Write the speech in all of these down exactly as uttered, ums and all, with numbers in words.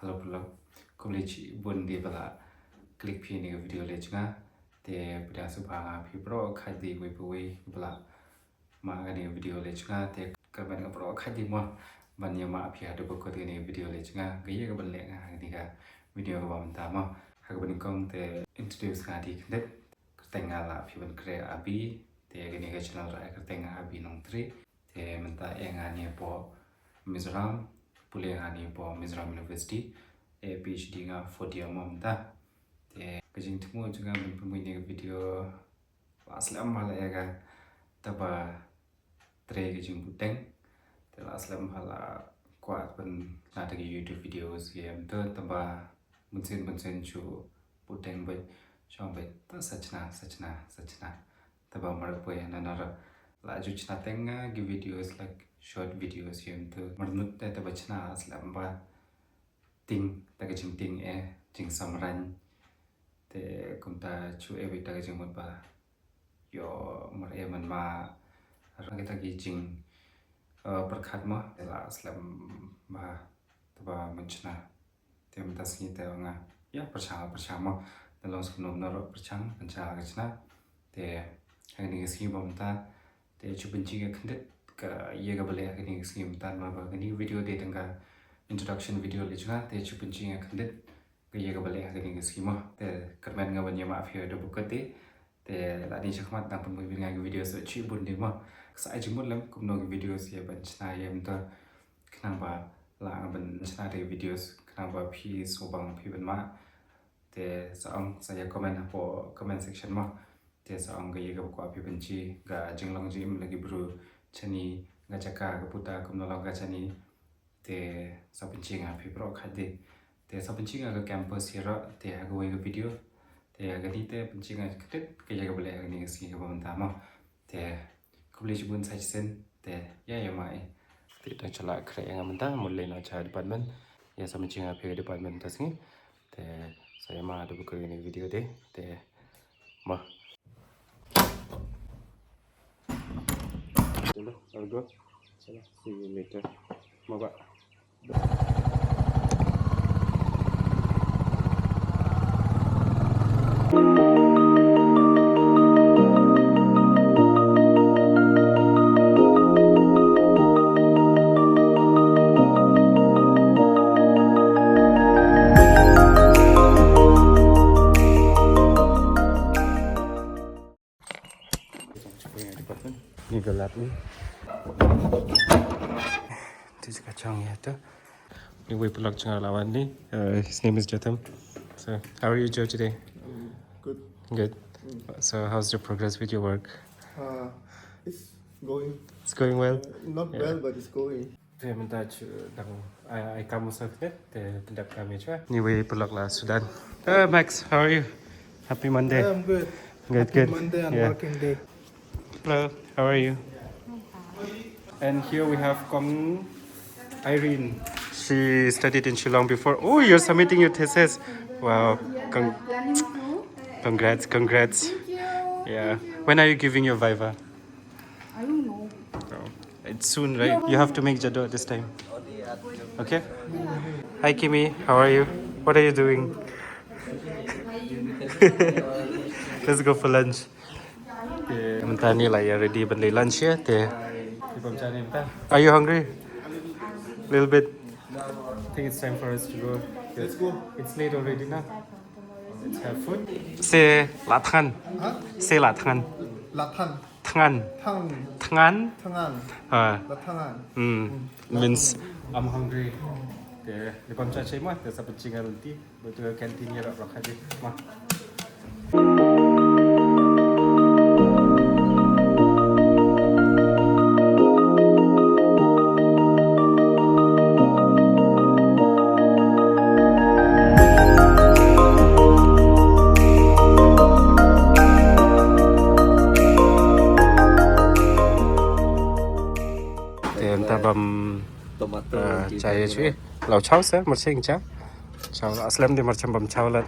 Hello, hello. Khublei shibun de ba la click phi ïa kane ka video leit jong nga. Te pdiang sngewbha ïa phi baroh khatduh uwei pa uwei ba la mad ïa kane ka video leit jong nga. Te kyrmen ïa baroh khatduh mo ban ïa mad phi haduh ba kut ïa kane ka video leit jong nga. Kaei kaba ngan leh ha kane ka video kaba mynta mo. Ha kaba nyngkong te introduce nga de khyndiat. Kyrteng nga la phi ban kren Abi. Te kane ka channel ruh kyrteng nga Abi Nongtrei. Te mynta eh nga hangne hapoh Mizoram, pule nga hangne hapoh Mizoram University, eh PhD nga fourth year mo mynta. Te ka jingthmu jong nga ban pynmih ïa kane ka video, la slem bha la ïa ka, tangba trei ka jingbuteng. Te la slem bha la kwah ban shna da ki YouTube videos ki em te, tangba bunsien bunsien shu buteng beit, shong beit, te sa shna, sa shna, sa shna. Tangba mar poi hana nara la ju shna teng nga ki videos, like short videos ïa mynta. Mar mut te tangba shna slem bha ting, ta ka jingting eh, jingsamraiñ. Te kumta shu eh beit ta ka jingmut ba ïoh mar eh man ma ra kita ki jing, eh, pyrkhat mo, te la slem bha tangba mut shna. Te mynta sngi te nga ïa pyrshang, pyrshang mo. Te long sngewbha na ruh pyrshang, pyrshang ka shna. Te ha kane ka sngi ba mynta te shu pynjing ïa khyndiat ka ïa kaba leh ha kane ka sngi mynta, namar ba kane ka video dei tang ka introduction video leit jong nga. Te shu pynjing ïa khyndiat ka ïa kaba leh ha kane ka sngi mo. Te kyrmen nga ban ïa mad phi haduh ba kut de. Te lada ngi shakhmat ngan pynmih beit ïa ki video sa shibun de mo. Sa ai jingmut lem kumno ki videos ïa ban shna ïa mynta. Khnang ba lah nga ban shna da ki videos khnang ba phi sngewbang phi ban mad. Te sa ong sa ïa comment hapoh comment section mo. Te sa ong ka ïa kaba kwah phi ban shim, ka jinglong jingim la ki briew shane, ka jaka ka puta kumno long ka shane. Te sa pynshai nga phi baroh khatduh. Te sa pynshai nga ka campus ïa ruh, te ha kawei ka video. Te ha kane te pynshai nga khyndiat ka ïa kaba leh ha kane ka sngi kaba mynta mo. Te khublei shibun sa shisien, te ïa ïa mad. Te dang shu lah khreh ïa nga mynta, mut leit noh sha department. Ïa sa pynshai nga phi ka department mynta sngi. Te sa ïa mad haduh ba kut ïa kane ka video de. Te mo. Chalo, I'll go. Chalo, see you later. Mo ba. Ni ka lab ni. Ti ka chong ïa to. Ni wei paralok jong nga la wan ni. Uh, his name is Jotham. So, how are you, Joe, today? Um, good. Good. Mm. So, how's your progress with your work? Uh, it's going. It's going well? Uh, not well, but it's going. Te mynta shu dang ai, ai kam sa te, te pyndep kam ïa shuwa. Ni wei paralok la Sudan. Uh, Max, how are you? Happy Monday. Yeah, I'm good. Good, good. Happy Monday and working day. Hello, how are you? And here we have Kong Irene. She studied in Shillong before. Oh, you're submitting your thesis. Wow. Con- congrats, congrats. Thank you. Yeah. Thank you. When are you giving your viva? I don't know. Oh, it's soon, right? You have to make jadwal this time. Okay? Hi, Kimi. How are you? What are you doing? Let's go for lunch. Te mynta ni la ïa ready ban leit lunch ïa te. Are you hungry? Little bit. I think it's time for us to go. Let's go. It's late already na. Let's have food. Seh la thngan. Huh? Seh la thngan. La thngan. Thngan. Thngan. Thngan. Thngan. Ah. La thngan. Hmm. Hmm. Means I'm hungry. Te, te pam cha chai ma, te sa pynshai nga lynti. Ba tu canteen ïa ruh ruh kha dei. Ma. Te mynta bam, ah, cha ïa shuh. Law chaw sa, marching cha. Chaw, ah, slem de marching bam chaw la.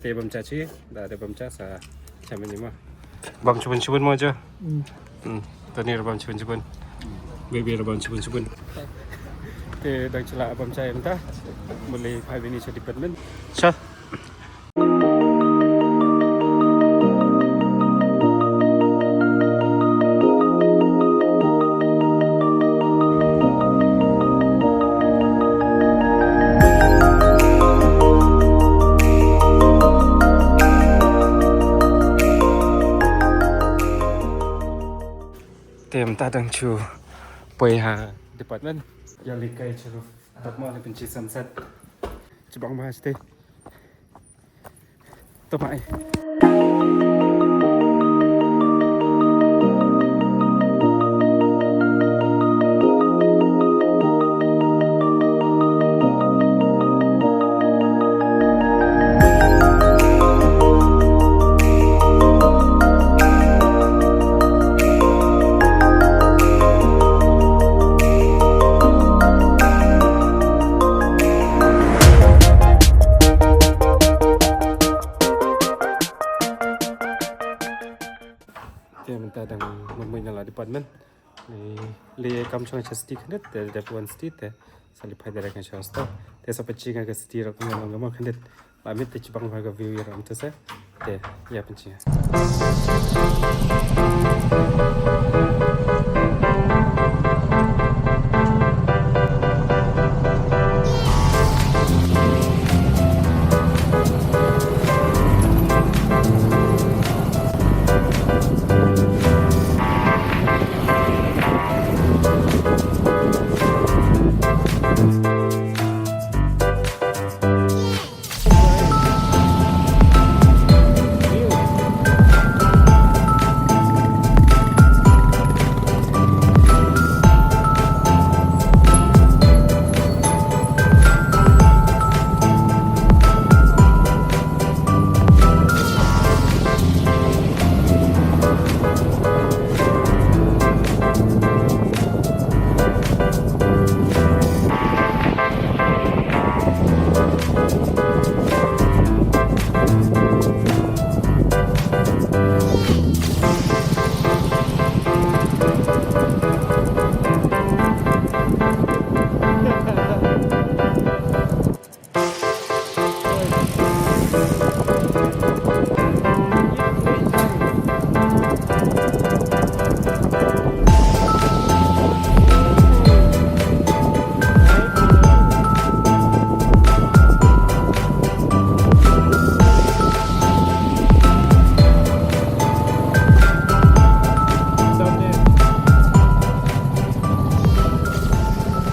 Te bam cha shuh, da de bam cha sa, cha mini ma. Bam chubun chubun mo jo. Hmm. Hmm. Tony bam chubun chubun. Baby bam chubun chubun. Te dang shu lah bam cha mynta. Mut leit phai bini sha department. Sha. Te mynta dang shu poi ha department. Ïa leit kai sha roof. Tap ma leit pynshi sunset. Shibang bha shatei. To bye. Te mynta dang mut mut na la department. Leit, leit kam shong sha city khyndiat, te dep wan city te sa leit phai direct sha hostel. Te sa pynshai ka city ruh kumno long ka mo khyndiat. Ba mut te shibang bha ka view ïa ram te sa. Te ïa pynshai.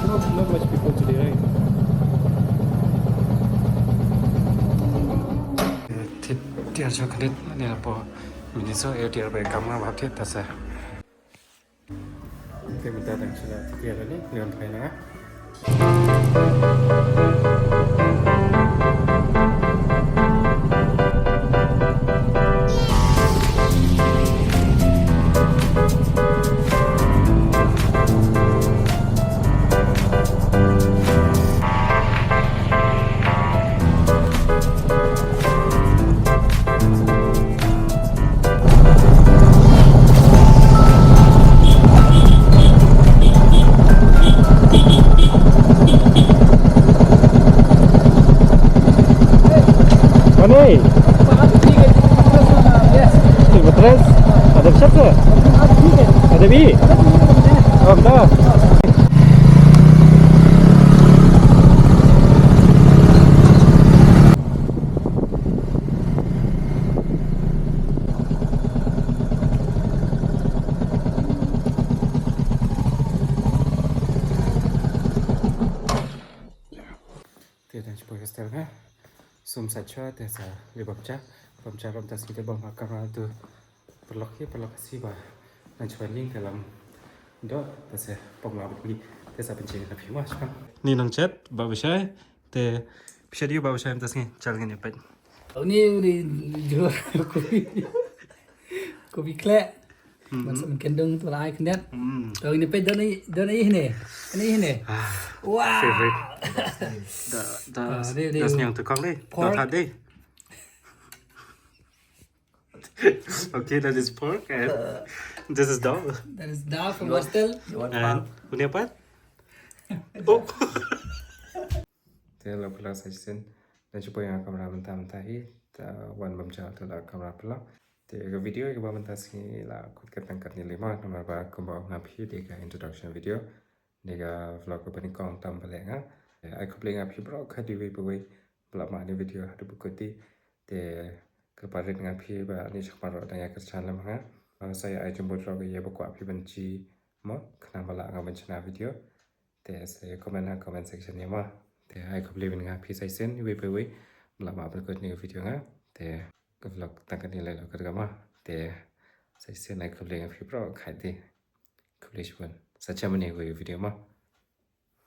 Not, not much people today, right? Tiar jong kane, ne la po mini so, eh, tiar ba kam nga ba hap tiar ta sa. Te mynta dang shu la tiar ne, ne on phai na. Mane? Tiga belas. Ada siapa? Ada bi? Oh, dah. Te dang shu poi hostel ha. Sum sa chwa te sa leit bam cha. Bam cha ram ta sngi te bam ha kamra tu. Paralok hi, paralok Khasi ba nang chwa ning ka lam doh, te sa pom la bukli, te sa pynching na phi ma chwa. Ni nang chat, ba bashai, te phi chat ïa ba bashai mynta sngi, chal ngin ïa peit. Uni, uni, jo, kopi, kopi khleh. Mhm. Mas men kendung tu la ai khyndiat. Hmm. To ngin ïa peit don i, don i hne. Ni hne. Ah, wow. Favorite. Da, da, ah, ni, ni. Da sniang tu kong ni. Pork. Da that dei. Okay, that is pork and this is dal. That is dal from hostel. And uni pat? Oh. Te la pula sa shisien. Nang shu poi ïa nga kamra mynta mynta hi. Ta wan bam jal te la kamra pula. Te ka video kaba mynta sngi la kut ka tang katne lei mo, namar ba kumba nga phi dei ka introduction video. Dei ka vlog kaba nyngkong tam ba leh nga. Te ai khublei nga phi baroh khat iwei pa iwei ba la mad ïa ka video haduh ba kut hi. Te kyrpad rit nga phi ba ngi shakmat ruh dang ïa kyrshan lem ha nga. Sa ïa ai jingmut ruh ïa ba kwah phi ban jia mo, khnang ba lah nga ban shna video. Te sa comment ha comment section ïa mo. Te ai khublei nga phi sa shisien iwei pa iwei ba la mad ban kut ïa ka video nga. Te ka vlog tang katne lei la kut ka mo. Te sa shisien ai khublei nga phi baroh khat te. Khublei shibun. Sa ïa mane ka video mo.